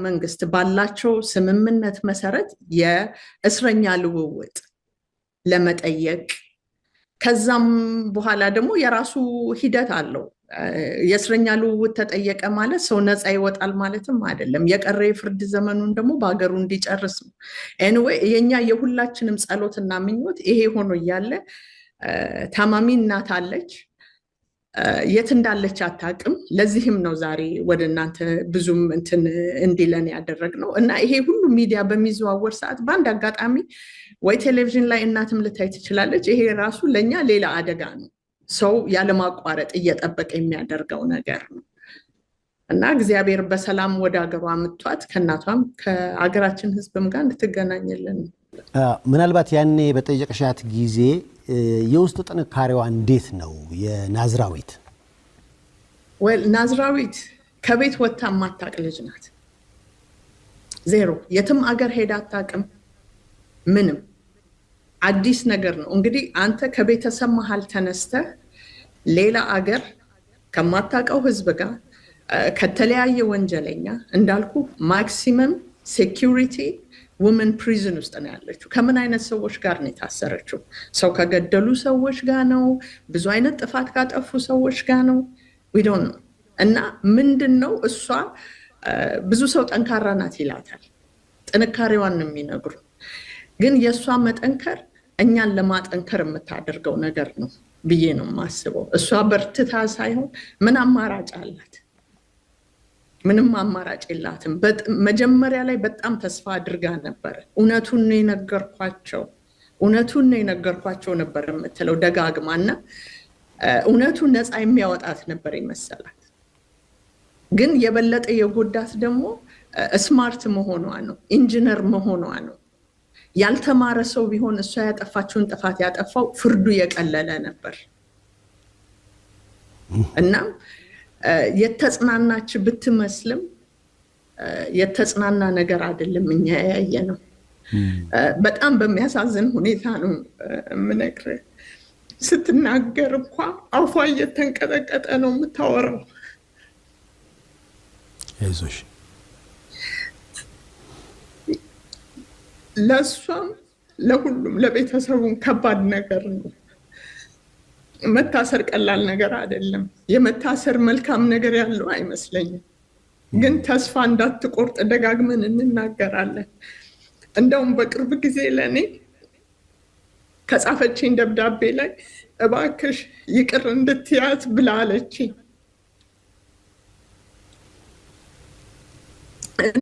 መንግስት ባላቸው ስምምነት መሰረት የእስረኛ ልውውጥ ለመጠየቅ፣ ከዛም በኋላ ደግሞ የራሱ ሂደት አለው። የእስረኛ ልውውጥ ተጠየቀ ማለት ሰው ነፃ ይወጣል ማለትም አይደለም። የቀረ የፍርድ ዘመኑን ደግሞ በሀገሩ እንዲጨርስ ነው። Anyway፣ የኛ የሁላችንም ጸሎትና ምኞት ይሄ ሆኖ እያለ ታማሚ እናት አለች። የት እንዳለች አታውቅም። ለዚህም ነው ዛሬ ወደ እናንተ ብዙም እንትን እንዲለን ያደረግነው። እና ይሄ ሁሉ ሚዲያ በሚዘዋወር ሰዓት በአንድ አጋጣሚ ወይ ቴሌቪዥን ላይ እናትም ልታይ ትችላለች። ይሄ ራሱ ለእኛ ሌላ አደጋ ነው። ሰው ያለማቋረጥ እየጠበቀ የሚያደርገው ነገር ነው። እና እግዚአብሔር በሰላም ወደ ሀገሯ አምጥቷት ከእናቷም ከሀገራችን ሕዝብም ጋር እንድትገናኝልን ነው። ምናልባት ያኔ በጠየቅሻት ጊዜ የውስጥ ጥንካሬዋ እንዴት ነው የናዝራዊት? Well፣ ናዝራዊት ከቤት ወጥታ የማታውቅ ልጅ ናት። ዜሮ፣ የትም አገር ሄዳ አታውቅም። ምንም አዲስ ነገር ነው። እንግዲህ አንተ ከቤተሰብ መሀል ተነስተህ ሌላ አገር ከማታውቀው ህዝብ ጋር፣ ከተለያየ ወንጀለኛ፣ እንዳልኩ maximum security women prison ውስጥ ነው ያለችው። ከምን አይነት ሰዎች ጋር ነው የታሰረችው? ሰው ከገደሉ ሰዎች ጋር ነው። ብዙ አይነት ጥፋት ካጠፉ ሰዎች ጋር ነው። We don't know። እና ምንድን ነው፣ እሷ ብዙ ሰው ጠንካራ ናት ይላታል። ጥንካሬዋን ነው የሚነግሩ። ግን የእሷ መጠንከር እኛን ለማጠንከር የምታደርገው ነገር ነው ብዬ ነው የማስበው። እሷ በርትታ ሳይሆን ምን አማራጭ አላት? ምንም አማራጭ የላትም። መጀመሪያ ላይ በጣም ተስፋ አድርጋ ነበረ። እውነቱን ነው የነገርኳቸው፣ እውነቱን ነው የነገርኳቸው ነበር የምትለው ደጋግማ። እና እውነቱን ነፃ የሚያወጣት ነበር የመሰላት። ግን የበለጠ የጎዳት ደግሞ smart መሆኗ ነው፣ ኢንጂነር መሆኗ ነው። ያልተማረ ሰው ቢሆን እሷ ያጠፋችውን ጥፋት ያጠፋው ፍርዱ የቀለለ ነበር። እናም የተጽናናች ብትመስልም የተጽናና ነገር አይደለም እኛ ያየነው። በጣም በሚያሳዝን ሁኔታ ነው የምነግርህ። ስትናገር እንኳ አፏ እየተንቀጠቀጠ ነው የምታወራው። አይዞሽ። ለእሷም ለሁሉም ለቤተሰቡም ከባድ ነገር ነው። መታሰር ቀላል ነገር አይደለም። የመታሰር መልካም ነገር ያለው አይመስለኝም። ግን ተስፋ እንዳትቆርጥ ደጋግመን እንናገራለን። እንደውም በቅርብ ጊዜ ለእኔ ከጻፈችኝ ደብዳቤ ላይ እባክሽ ይቅር እንድትያት ብላ አለችኝ።